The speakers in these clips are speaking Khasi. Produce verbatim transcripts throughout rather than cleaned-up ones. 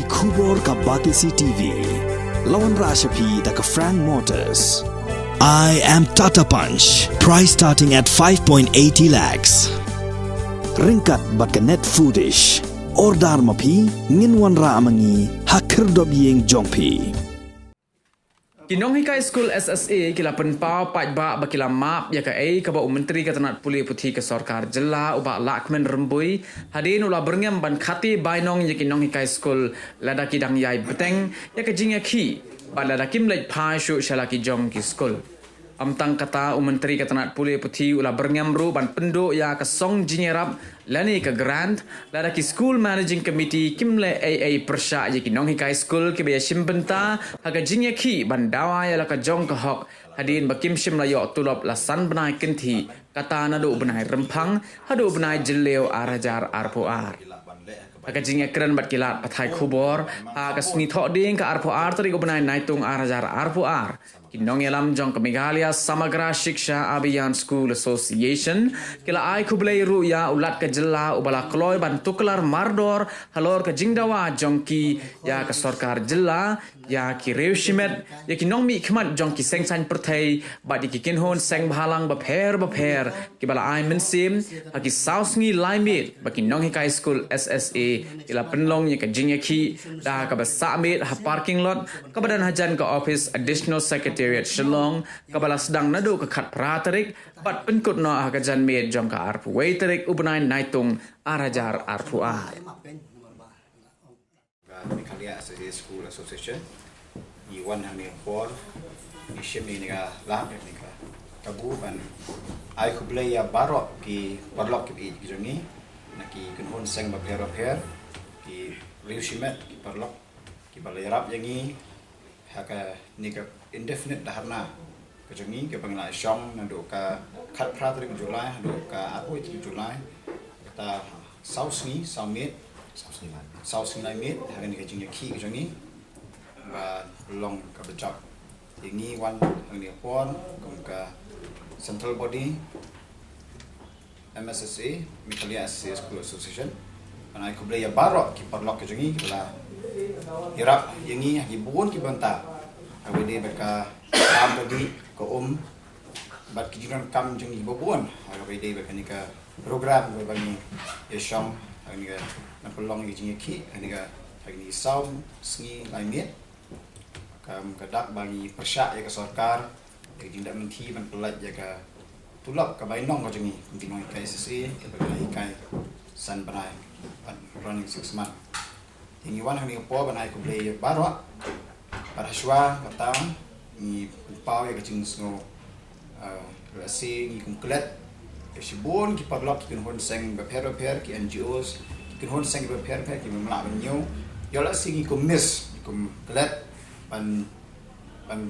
Khubor ka Batesi T V. La wanrah sha phi da ka Frank Motors. I am Tata Punch. Price starting at five point eighty lakhs. Ryngkat bad ka Net Foodish. Order ma phi, ngin wanrah ma ngi ha khyrdop ïing jong phi. Ki nonghikai skul S S A ki la pynpaw paidbah ba ki la map ïa kaei kaba u Myntri ka tnat pule puthi ka sorkar jylla u Bah Lahkmen Rymbui hadien u la byrngem ban khati bainong ïa ki nonghikai skul lada ki dang ïai bteng ïa ka jingïakhih bad lada kim leit phai shuh sha la ki jong ki skul. Ym tang kata, u Myntri ka tnat pule puthi u la byrngem ruh ban pynduh ïa ka song jingïarap lane ka grant lada ki School Managing Committee kim leh ei ei pyrshah ïa ki nonghikai skul kiba ïashim bynta ha ka jingïakhih ban dawa ïa la ka jong ka hok hadien ba kim shym la ïoh tulop la san bnai kynthih, kata naduh u bnai Rymphang haduh u bnai Jylliew ar hajar arphew ar. Ha ka jingïakren bad ki lad pathai khubor ha ka sngi Thohdieng ka arphew ar tarik u bnai Naitung ar hajar arphew ar, ki nongïalam jong ka Meghalaya Samagra Shiksha Abhiyan School Association ki la ai khublei ruh ïa u Lat ka jylla uba la kloi ban tuklar mardor halor ka jingdawa jong ki ïa ka sorkar jylla, ïa ki riew shimet, ïa ki nongmihkhmat jong ki seng saiñ pyrthei bad ïa ki kynhun seng bhalang bapher bapher kiba la ai mynsiem ha ki saw sngi lai miet ba ki nonghikai skul S S A ki la pynlong ïa ka jingïakhih da kaba sah miet ha parking lot kaba don hajan ka ophis Additional Secretariat Shillong, kaba la sdang naduh ka khatphra tarik bad pynkut noh ha ka janmiet jong ka arphew wei tarik u bnai Naitung ar hajar arphew ar. Ka Meghalaya S S A School Association, ngi wan hangne por, ngi shim ïa kane ka lad, ïa kane ka kabu ban ai khublei ïa baroh ki paralok kiba ïeit ki jong ngi, na ki kynhun seng bapher bapher, ki riew shimet, ki paralok kiba la ïarap ïa ngi ha kane ka indefinite dharna ka jong ngi kaba ngi la shong naduh ka khatphra tarik July haduh ka arphew tarik July. Kata saw sngi, saw miet, saw sngi lai miet ha kane ka jingïakhih ka jong ngi ba long kaba jop. Te ngi wan ha kane ka por kum ka central body, M S S A, Meghalaya S S A School Association, ban ai khublei ïa baroh ki paralok ki jong ngi kiba la ïarap ïa ngi ha ki bun ki bynta, ha kaba ïadei bad ka kam ka dih ka um bad ki jingdonkam jong ngi kiba bun, ha kaba ïadei bad kane ka program kaba ngi ïashong ha kane ka, ban pynlong ïa ka jingïakhih ha kane ka, ha kine ki saw sngi lai miet. Kam ka dak ba ngi pyrshah ïa ka sorkar ïa ka jingdap mynthi ban pyllait ïa ka tulop ka bainong ka jong ngi kum ki nonghikai S S A kaba ngi la hikai san bnai bad running six month. Te ngi wan hangne hapoh ban ai khublei ïa baroh bad hashwa kata ngi pynpaw ïa ka jingsngew Ah, lehse ngi kum klet ïa shibun ki paralok, ki kynhun seng bapher bapher, ki N G Os, ki kynhun seng bapher bapher kiba ym lah ban ñiew. Ïoh lehse ngi kum miss, ngi kum klet ban, ban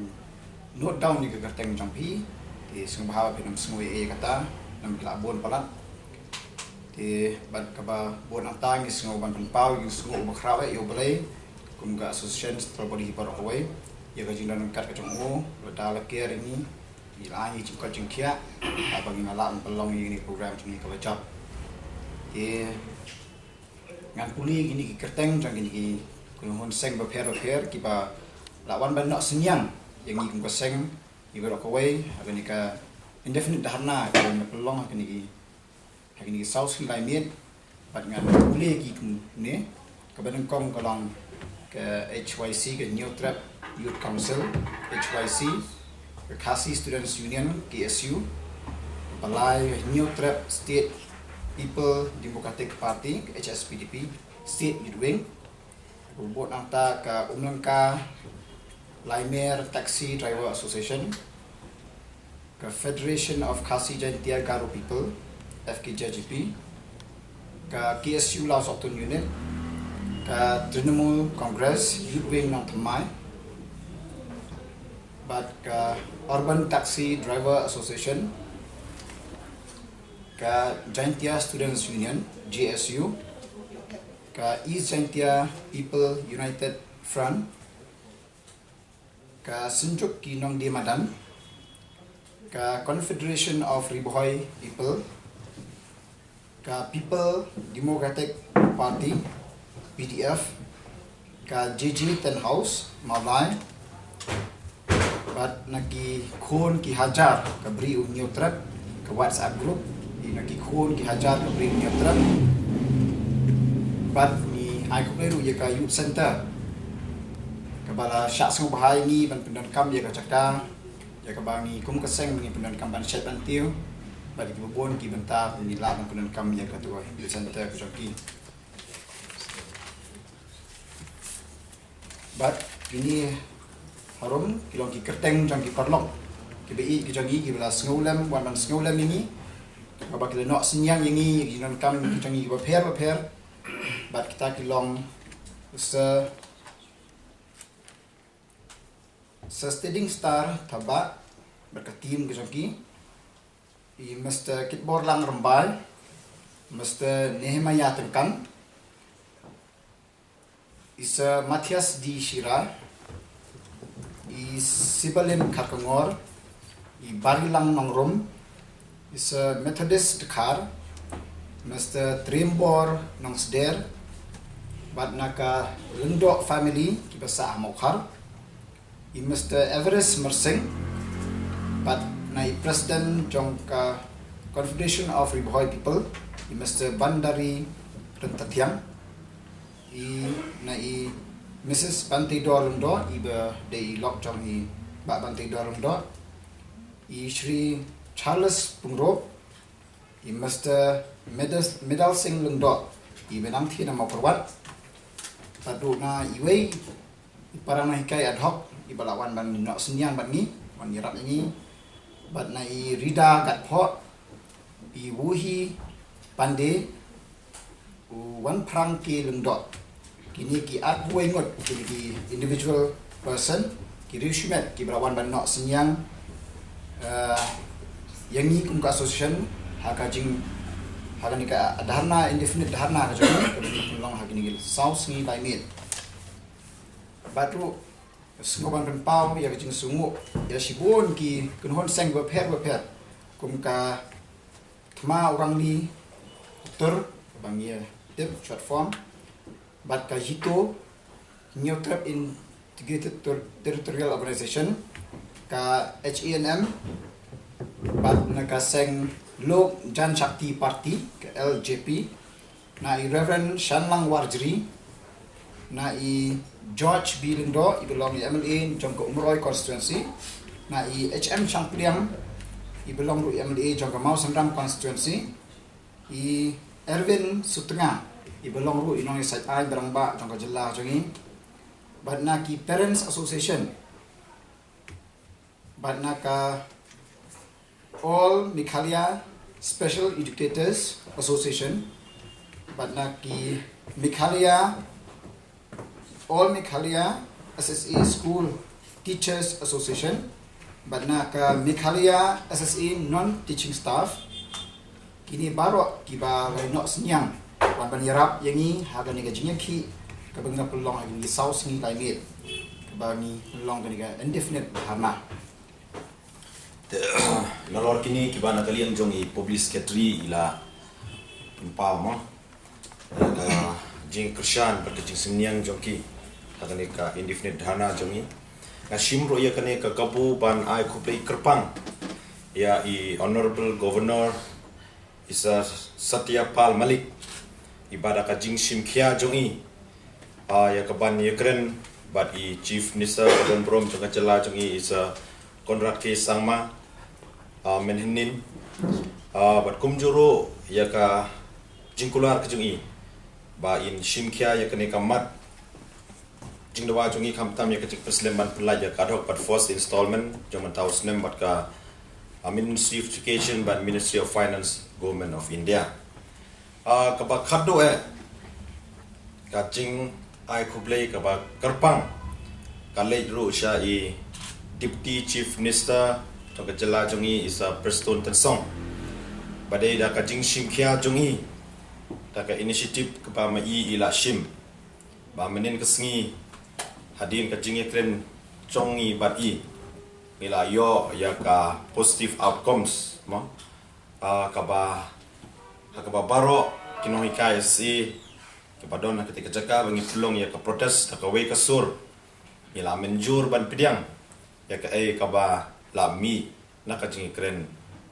note down ïa ka kyrteng jong phi. Te sngewbha ba phin ym sngew ei ei ïa kata, namar ki la bun palat. Te bad kaba bun nangta ngi sngew ban pynpaw ïa ka jingsngew ba khraw eh ïa U Blei kum ka association, central body, baroh kawei, ïa ka jingdon ryngkat ka jong u, lada la ker ïa ngi, ngi la ai ïa ka jingkoit jingkhiah, haba ngin lah ban pynlong ïa kane ka program jong ngi kaba jop. Te ngan pule ïa kine ki kyrteng jong kine ki kynhun seng bapher bapher kiba la wan ban noh synñiang ïa ngi kum ka seng, ïa baroh kawei ha kane ka indefinite dharna kaba ngi la pynlong ha kine ki ha kine ki saw sngi lai miet, bad ngan pule ïa ki kumne. Kaba nyngkong ka long ka H Y C, ka Hynñiewtrep Youth Council, H Y C, ka Khasi Students Union, K S U, kaba lai ka Hynñiewtrep State People Democratic Party, ka H S P D P, State Youth Wing, Bud nangta ka Umlyngka Laimer Taxi Driver Association, ka Federation of Khasi Jaintia Garo People, F K J G P, ka K S U Lawsohtun Unit, ka Trinamool Congress Youth Wing Nongthymmai, bad ka Urban Taxi Driver Association, ka Jaintia Students Union, J S U, ka East Jaintia People United Front, ka Synjuk ki Nongdie Madan, ka Confederation of Ri Bhoi People, ka People Democratic Party, P D F, Ka J J Tent House, Mawlai. Bad na ki khun ki hajar ka Bri U Hynñiewtrep, ka WhatsApp group. Ïa na ki khun ki hajar ka Bri U Hynñiewtrep. Bad ngi ai khublei ruh ïa ka Youth Center, kaba la shah sngewbha ïa ngi ban pyndonkam ïa ka jaka, ïa kaba ngi kum ka seng ngi pyndonkam ban shet ban tiew. Bad ïa kiba bun ki bynta ngi lah ban pyndonkam ïa ka tu Youth Center ka jong ki. Bad kine harum ki long ki kyrteng jong ki paralok kiba ïeit ki jong ngi, kiba la sngewlem, wan ban sngewlem ïa ngi, kaba ki la noh synñiang ïa ngi, ïa ki jingdonkam ki jong ngi kiba pher bapher. Bad kita ki long Sir, Sir Steading Star Thabah bad ka team ka jong ki. I Mister Kitborlang Rymbai, Mister Nehemiah Tyngkan, i Sir Matthias D Shira, i Sibalim Kharkongor, i Barilang Nongrum, i Sir Methodist Dkhar, Mister Trimbor Nongsder, bad na ka Lyngdoh family kiba sah ha Mawkhar, i Mister Everest Mersing, bad na i President jong ka Confederation of Ri Bhoi People, i Mister Bandari Ryntathiang, i na i Missus Banteidor Lyngdoh, iba dei i lok jong i Bah Banteidor Lyngdoh, i Shri Charles Pyngrope, i Mister Medal-, Medal Singh Lyngdoh, iba nang thie na Mawkyrwat. Bad ruh na iwei i para nonghikai ad hoc iba la wan ban noh synñiang bad ngi, wan ïarap ïa ngi. Bad na i Rida Gatphoh, i Wuhi Pandey, u Wanphrang K Lyngdoh. Kine ki arphew wei ngut, kine ki individual person, ki riew shimet kiba la wan ban noh synñiang, eh, ïa ngi kum ka association ha ka jing, ha kane ka dharna, indefinite dharna ka jong ngi, kaba ngi pynlong ha kine ki saw sngi lai miet. Bad ruh sngewbha ban pynpaw ïa ka jingsngewnguh ïa shibun ki kynhun seng bapher bapher, kum ka Thma Urangli Tur, kaba ngi ïa tip short form, bad ka HITO, Hynñiewtrep Integrated Ter-, Territorial Organization, ka H A N M, bad na ka seng Lok Janshakti Party, ka L J P, na i Reverend Shanlang Warjri, na i George B Lyngdoh, iba long i M L A jong ka Umroi constituency, na i H M Shangpliang, iba long ruh i M L A jong ka Mawsynram constituency, i Erwin Sutnga, iba long ruh i nongïasaid aiñ rangbah jong ka jylla jong ngi, bad na ki Parents Association, bad na ka All Meghalaya Special Educators Association, bad na ki Meghalaya, All Meghalaya S S A School Teachers Association, bad na ka Meghalaya S S A Non-Teaching Staff. Kine baroh kiba la ïa noh synñiang wan ban ïarap ïa ngi ha kane ka jingïakhih kaba ngi la pynlong ha kine ki saw sngi lai miet, kaba ngi pynlong kane ka indefinite dharna. Te, nalor kine kiba na ka liang jong i Public Secretary i la pynpaw mo ïa ka jingkyrshan bad ka jingsynñiang jong ki ha kane ka indefinite dharna jong ngi. Nga shim ruh ïa kane ka kabu ban ai khublei kyrpang ïa i Honorable Governor, i Sir Satya Pal Malik, iba da ka jingshim khia jong i, ah, ïa kaban ïakren bad i Chief Minister ba don burom jong ka jylla jong i, i Sir Conrad K Sangma, ah, mynhynnin, ah, bad kumjuh ruh ïa ka jingkular ka jong i ba in shim khia ïa kane ka mat jingdawa jong i, khamtam ïa ka jingpynslem ban pynlait ïa ka ad hoc bad first installment jong mynta u snem bad ka, ah, Ministry of Education bad Ministry of Finance, Government of India. Ah, kaba khatduh eh, ka jingai khublei kaba kyrpang ka leit ruh sha i Deputy Chief Minister jong ka jylla jong i, i Sir Prestone Tynsong, ba dei da ka jingshim khia jong i, da ka initiative kaba ma i i la shim, ba mynhynnin ka sngi hadien ka jingïakren jong i bad i, ngi la ïoh ïa ka positive outcomes mo, ah, kaba, ha kaba baroh ki nonghikai S S A Ba don ha kata ka jaka ba ngi pynlong ïa ka protest da kawei ka sur. Ngi la mynjur ban pdiang ïa kaei kaba la mih na ka jingkren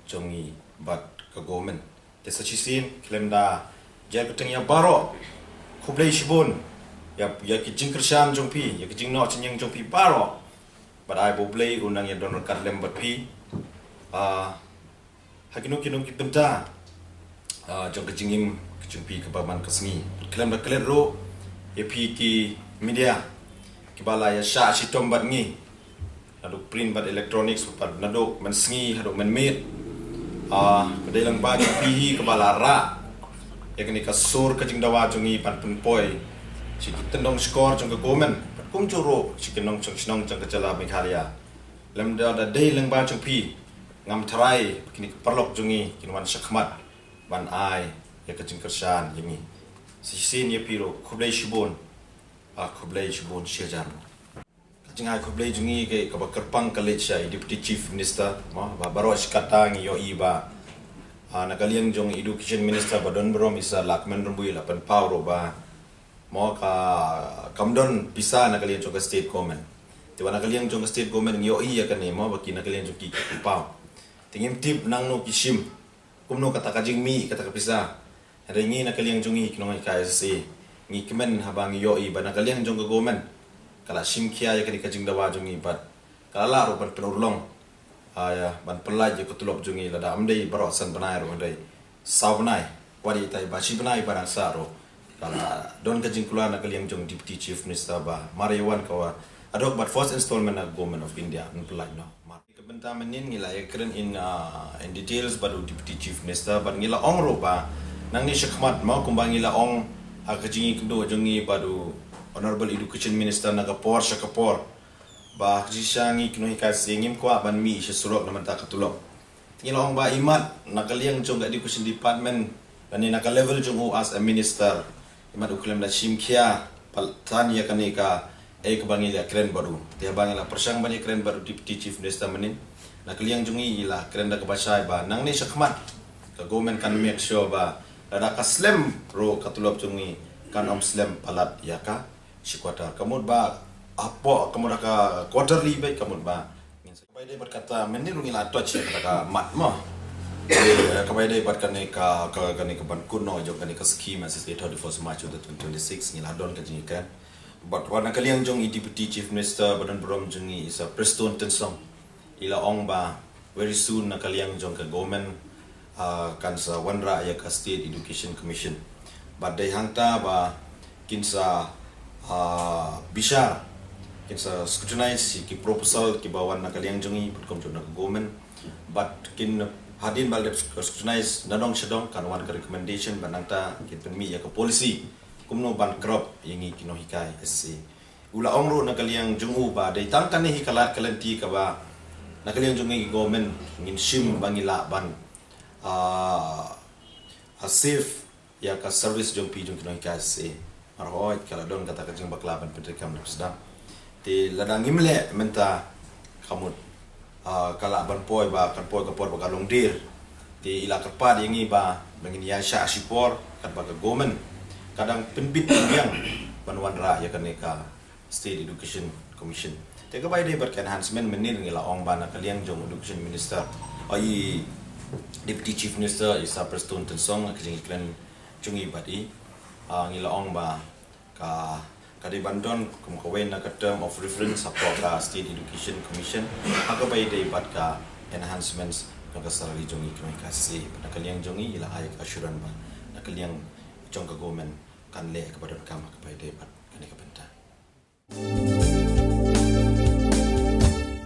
jong ngi bad ka government. Te sa shisien khlem da jer kyrteng ïa baroh, khublei shibun ïa, ïa ki jingkyrshan jong phi, ïa ki jingnoh jingïeng jong phi baroh. Bad ai ba U Blei un nang ïa don ryngkat lem bad phi. Ah, ha kino kino ki bynta, ah, jong ka jingim ka jong phi kaba man ka sngi. Khlem da klet ruh ïa phi ki media kiba la ïa shah shitom bad ngi, naduh print bad electronics, bad naduh mynsngi haduh mynmiet. Ah, ka dei lang ba ki phi hi kaba la rah ïa kane ka sur ka jingdawa jong ngi ban pynpoi sha ki tyndong shkor jong ka government, bad kumjuh ruh sha ki nongshong shnong jong ka jylla Meghalaya. Lymda da dei lang ba jong phi, ngam tharai ba kine ki paralok jong ngi kin wan shakhmat ban ai ïa ka jingkyrshan ïa ngi. Sa shisien ïa phi ruh khublei shibun. Ah, khublei shibun shi hajar. Ka jingai khublei jong ngi ka, kaba kyrpang ka leit sha i Deputy Chief Minister, mo, ba baroh shi katta ngi ïohi ba, ah, na ka liang jong Education Minister ba don burom, i Sir Lahkmen Rymbui, la pynpaw ruh ba, mo, ka, kam don pisa na ka liang jong ka state government. Te wat na ka liang jong ka state government ngi ïohi ïa kane, mo, ba ki na ka liang jong ki ki pynpaw. Te ngim tip nangno ki shim, kumno kata ka jingmih kata ka pisa. Hynrei ngi na ka liang jong ngi ki nonghikai S S A, ngi kmen haba ngi ïohi ba na ka liang jong ka government ka la shim khia ïa kane ka jingdawa jong ngi bad ka la lah ruh ban pynurlong, ah, ïa, ban pyllait ïa ka tulop jong ngi, lada ym dei baroh san bnai ruh, hynrei saw bnai. Wat ïa itai ba shi bnai ba dang sah ruh ka la don ka jingkular na ka liang jong Deputy Chief Minister ba mar ïa wan ka wa adok bad first installment na Government of India, yn pyllait noh. Mar ka bynta mynnin ngi la ïakren in, ah, in details bad u Deputy Chief Minister, bad ngi la ong ruh ba nangne shakhmat, mo, kumba ngi la ong ha ka jingïakynduh jong ngi bad u Honorable Education Minister na ka por sha ka por, ba shisha ngi ki nonghikai S S A ngim kwah ban mih sha surok na bynta ka tulop. Te ngi la ong ba imat na ka liang jong ka Education Department lane na ka level jong u as a minister, imat u khlem da shim khia palat ïa kane kaei kaba ngi la kren bad u. Te haba ngi la pyrshang ban ïakren bad u Deputy Chief Minister mynnin, na ka liang jong ngi i la kren da kaba shai ba nangne shakhmat ka government kan make sure ba lada ka slem ruh ka tulop jong ngi kan ym slem palat ïa ka shi quarter. Ka mut ba hapoh, ka mut ha ka quarterly beit, ka mut ba ngin sa, kaba ïadei bad kata mynnin ruh ngi la touch ïa kata ka mat, mo. Eh, kaba ïadei bad kane ka, ka, kane ka ban kut noh jong kane ka scheme S S A thirty-first March twenty twenty-six, ngi la don ka jingïakren. Bad wat na ka liang jong i Deputy Chief Minister ba don burom jong ngi, i Sir Prestone Tynsong, i la ong ba very soon na ka liang jong ka government, ah, kan sa wanrah ïa ka State Education Commission. Bad dei hangta ba kin sa, ah, bishar, kin sa scrutinize ïa ki proposal kiba wan na ka liang jong ngi, bad kumjuh na ka government. Bad kin, hadien ba la dep scrutinize nadong shadong, kan wan ka recommendation, bad nangta kin pynmih ïa ka policy kumno ban kyrpad ïa ngi ki nonghikai S S A. U la ong ruh na ka liang jong u ba dei tang kane hi ka lad ka lynti kaba na ka liang jong ngi government ngin shim ba ngi lah ban, ah, ah, save ïa ka service jong phi jong ki nonghikai S S A. Mar hooid ka la don kata ka jingbakla ban pyntreikam da ka sdang. Te lada ngim leh mynta, ka mut, ah, ka lah ban poi ba kan poi ka por ba ka long dier. Te i la kyrpad ïa ngi ba, ba ngin ïaishah shipor katba ka government ka dang pynbit pynbiang ban wanrah ïa kane ka State Education Commission. Te kaba ïadei bad ka enhancement mynnin ngi la ong ba na ka liang jong Education Minister, ah, i Deputy Chief Minister, i Sir Prestone Tynsong, ha ka jingïakren jong ngi bad i, ah, ngi la ong ba ka, ka dei ban don kum kawei na ka term of reference hapoh ka State Education Commission ha kaba ïadei bad ka enhancements jong ka salary jong ngi ki nonghikai S S A. Bad na ka liang jong ngi i la ai ka assurance ba na ka liang jong ka government kan leh kaba donkam ha kaba ïadei bad